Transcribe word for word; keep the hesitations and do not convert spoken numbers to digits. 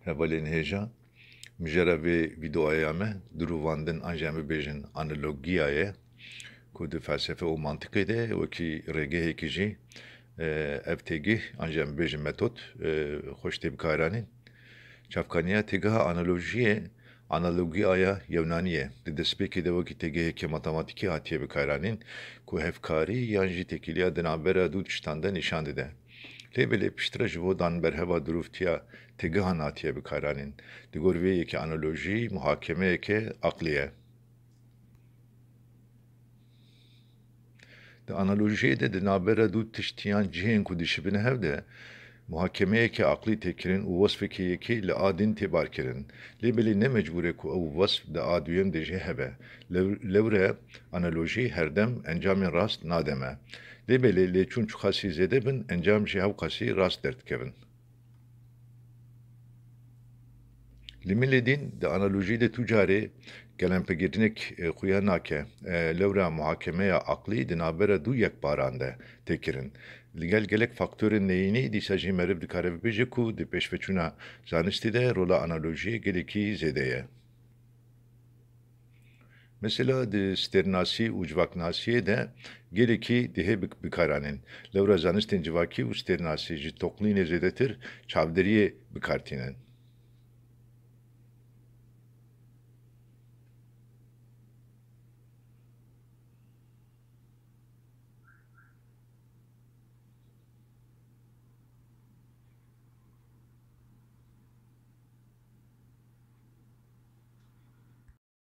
Hevalên hêja, mijara vê vîdeoya me dirûvandin an jî em bibêjin analogiya ye, ku di felsefe û mantiqê de wekî rêgehekî jî, e, ev têgih an jî em bibêjin metod, e, xweş tê bikaranîn. Çavkaniya têgiha analojiyê, analogiya Yewnanî ye. Di destpêkê de wekî têgiheke matematîkî hatiye bikaranîn, ku hevkarî yan jî têkiliya di navbera du tiştan de nîşan dide. Lê belê piştre ji bo dan berheva dirûvtiya têgihan hatiye bikaranîn. Di gor vê yekê analojî muhakemeyeke aqlî ye. Di analojiyê de di navbera du tişt yan cihên ku dişibin hev de muhakemeyeke aqlî tê kirin û wesfekê yekê li a din tê barkirin. Lê belê ne mecbûr e ku ew wesf di a duyem de jî hebe. Lew-, lewre analojî herdem encamên rast nade me. Lê belê lêçûn çiqasî zêde bin, encam jî hewqasî rast derdikevin. Li milê din di analojî de tu carê gelempegirinêk, e, xuya nake. E, lewra muhakemeya aqlî di navbera du yekparan de tê kirin. Li gel gelek faktorên neyînî dîsa jî meriv dikare bibêje ku di pêşveçûna zanistî de rola analojiyê gelekî zêde ye. Mesela di stêrnasî û civaknasiyê de gelekî dihê bik-, bikaranîn. Lewra zanistên civakî û stêrnasî ji toqlînê zêdetir çavderiyê bi kar tînin.